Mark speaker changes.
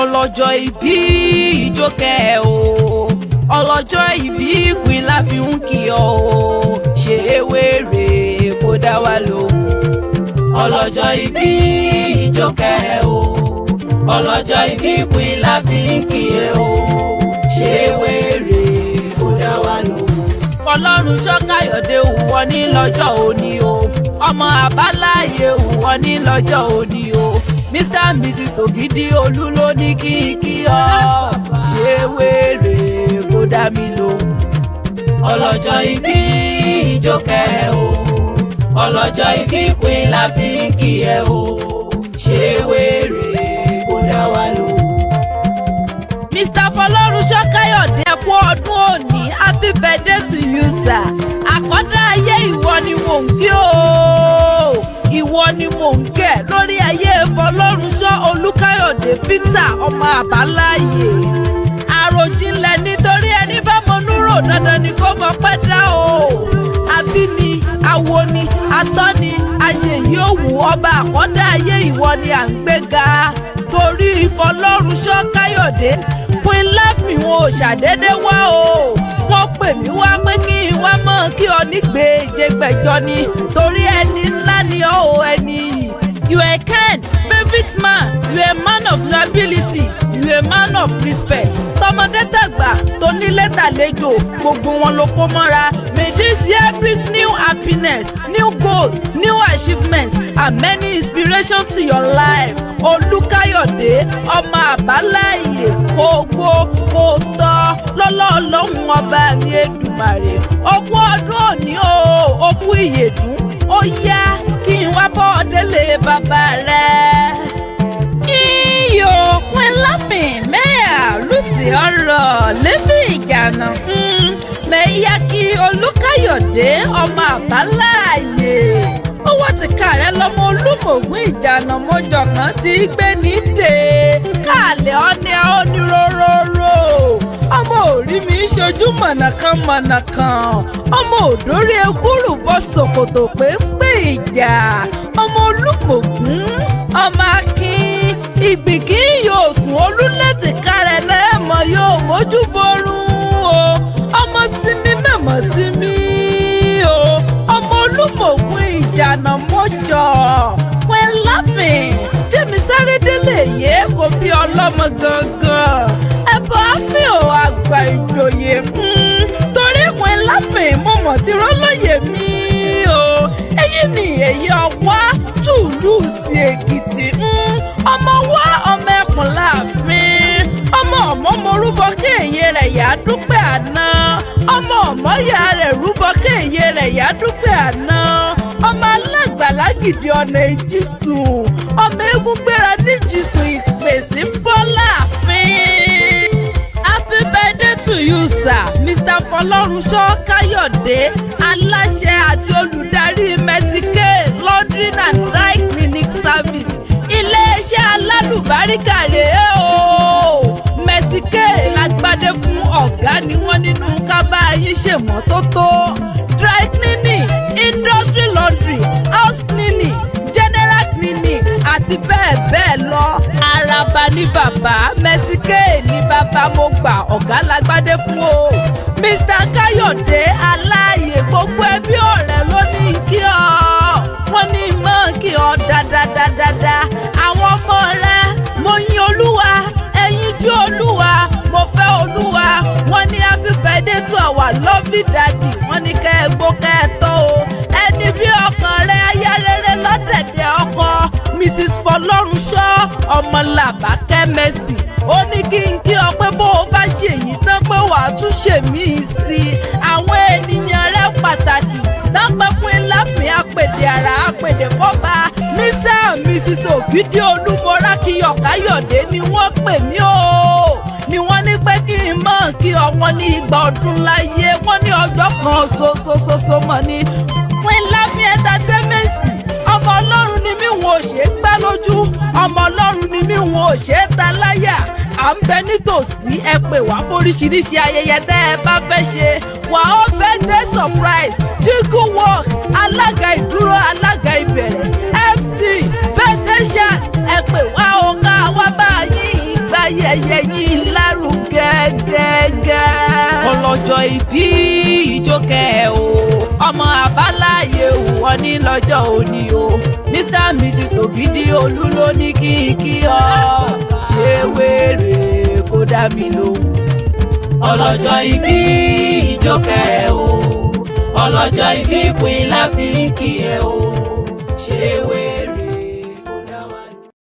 Speaker 1: Ọlọ́jọ́ ìbí, ìjókẹ́ o. Ọlọ́jọ́ ìbí, ìpín la fi ń kí ọ o. Ṣe wéré kó dá wa lóhùn. Ọlọ́jọ́ ìbí, ìjókẹ́ o. Ọlọ́jọ́ ìbí, ìpín la fi ń kí ẹ o. Ṣe wéré kó dá wa lóhùn. Ọlọ́run Káyọ̀dé wọ ní lọ́jọ́ òní o. Ọmọ àbáláyé wọ ní lọ́jọ́ òní o. Mr and Mrs Ògidì Olú ló ní kí n kí ọ. Ṣé wéré kó dá mi lóhùn. Ọlọ́jọ́ ìbí, ìjókẹ́ o. Ọlọ́jọ́ ìbí, queen la fi ń kí ẹ o. Ṣé wéré kó dá wa lóhùn. Mr Fọlọ́runṣọ́ Káyọ̀dé, kú ọdún òní. Happy birthday to you, sir. Àkọ́dá ayé, ìwọ ni mò ń kí o, ìwọ ni mò ń kẹ́ lórí ayé Fọlọ́runṣọ́ Olúkáyọ̀dé Peter, ọmọ àbáláyé. Àròjinlẹ̀ nítorí ẹni bá mọ núrò, dandan ni kó mọ pẹ́ dá o. Àbíni awo ni atọ́ni àṣeyí òwú ọba àkọ́dá ayé, ìwọ ni à ń gbéga torí Ìfọlọ́runṣọ́ Káyọ̀dé. Queen Láfin, wọn ò ṣàdédé wá o. Wọ́n pè mí wá pé kí n wá mọ̀ kí ọ nígbèjègbèjọ ni, torí ẹni ńlá ni ọ́ o, ẹni yìí. You are a kind favourite man, you are a man of nobility, you are a man of respect. Tọmọdé tàgbà, tónílé tàlejò, gbogbo wọn ló kó mọ́ra. May this year bring new happiness, new goals, new achievements and many inspiration to your life. Olúkáyọ̀dé, ọmọ àbáláyé, kò gbó kò tọ́ lọ́lọ́ọ̀lọ́hún ọba mi Èdùmàrè. Okú ọdún òní o, okú ìyèdún. Ó yá, kí n wá bọ́ délé bàbá rẹ̀. Iyò Queen Láfin mẹ́yà Lucy ọ̀rọ̀ lẹ́bí ìjànà mẹ́yà kí Olúkáyọ̀dé, ọmọ àbáláàyè. Ó wá ti ká rẹ lọ́mọ Olúmọ̀gún ìjànà mọ́jọ kan tí gbé ní dè káàlẹ̀ ọ́ní oníróróró. Ọmọ òrí mi ṣojú mọ̀nàkan mọ̀nàkan, ọmọ òdórí egúrù bọ́ ṣòkòtò péńpé ìjà, ọmọ Olúmọ̀gún, ọmọ akin ìgbìkì yóò sùn olúlẹ̀tì kárẹ̀ lẹ́ẹ̀mọ yóò mójú borun o. Ọmọ sinmi mẹ́mọ̀ sinmi o, ọmọ Olúmọ̀gún ìjànà mọ́jọ. Queen Láfin jẹ́mi sáré délé yé kò bí ọlọ́mọ gangan ẹ̀bọ̀ àfin ò àgbà ìjòyè, torí Queen Láfin mo mọ̀ tí rọ́lọ́yè mi o. Èyí ni èyí ọwá tùlù sí Èkìtì, ọmọ wa, ọmọ ẹkùn láàfin, ọmọ ọmọ mo rúbọ kéèyé rẹ̀ yá dúpẹ́ àná, ọmọ ọmọ ya rẹ̀ rúbọ kéèyé rẹ̀ yá dúpẹ́ àná, ọmọ alágbàlágìdì ọ̀nà ìjísùn, ọmọ eégún gbéra níjísùn ìpèsè bọ́lá àfin. Happy birthday to you, sir, Mr Fọlọ́runṣọ́ Káyọ̀dé, aláṣẹ àti olùdarí Mercy K Laundry and Dry Cleaning Service. Iléeṣẹ́ alálùbáríkà rèé o. Mercy K lágbádé fún ọ̀gá ni wọ́n nínú kábà yín ṣèmọ́tótó, dry cleaning, industry laundry, house cleaning, general cleaning àti bẹ́ẹ̀ bẹ́ẹ̀ lọ. Araba ní bàbá, Mercy K ní bàbá. Mo gbà ọ̀gá lágbádé fún o. Mr Káyọ̀dé aláàyè, gbogbo ẹbí ọ̀rẹ́ ló ní kí ọ. Wọ́n ní mọ́ kí ọ dáadáa. Àwọn ọmọ rẹ, mo yin Olúwa, ẹ̀yin jí Olúwa, mo fẹ́ Olúwa. Wọ́n ní happy birthday to our lovely daddy. Wọ́n ní kẹ́ ẹ gbó kẹ́ ẹ tọ́ o. Ẹni bí ọkàn rẹ, aya rere lọ́dẹ̀dẹ̀ ọkọ, Mrs Fọlọ́runṣọ́ Ọmọlàbákẹ́ Mercy. Ó ní kí n kí ọ pé bó o bá ṣe èyí tán, pé wàá tún ṣe míì sí i. Àwọn ènìyàn rẹ pàtàkì dápẹ́pín láfin, apèdè àrà, apèdè fọ́ba, Mr and Mrs Ògídí Olúmọ̀rákìyọ̀ Káyọ̀dé ni wọ́n pè mí o, ni wọ́n ní pé kí n mọ̀ kí ọ. Wọ́n ní igba ọdún láyé, wọ́n ní ọjọ́ kan ṣoṣoṣoṣo mọ̀ ní. Queen Láfin Entertainment, ọmọ ọlọ́run ni mí, wọn ò ṣe é gbá lójú. Ọmọ ọlọ́run ni mí, wọn ò ṣe é ta láyà. À ń bẹ nítòsí. Ẹ pè wá fóríṣiríṣi ayẹyẹ tẹ́ ẹ bá fẹ́ ṣe. Wà ó birthday surprise, jingle work, alága ìdúró, alága ìbẹ̀rẹ̀, MC, birthday chat, ẹ pè wá o, ká wá bá yín gbáyẹyẹ yín lárugẹ gẹ́gẹ́. Ọlọ́jọ́ ìbí, ìjókẹ́ o, ọmọ àbáláyé wọ ní lọ́jọ́ òní o. Mr and Mrs Ògidì Olú ló ní kí n kí ọ, ṣé wèrè kó dá mi lóhùn. Ọlọ́jọ́ ìbí, ìjókẹ́ o, ọlọ́jọ́ ìbí, Queen la fi ń kí ẹ o, ṣé wèrè.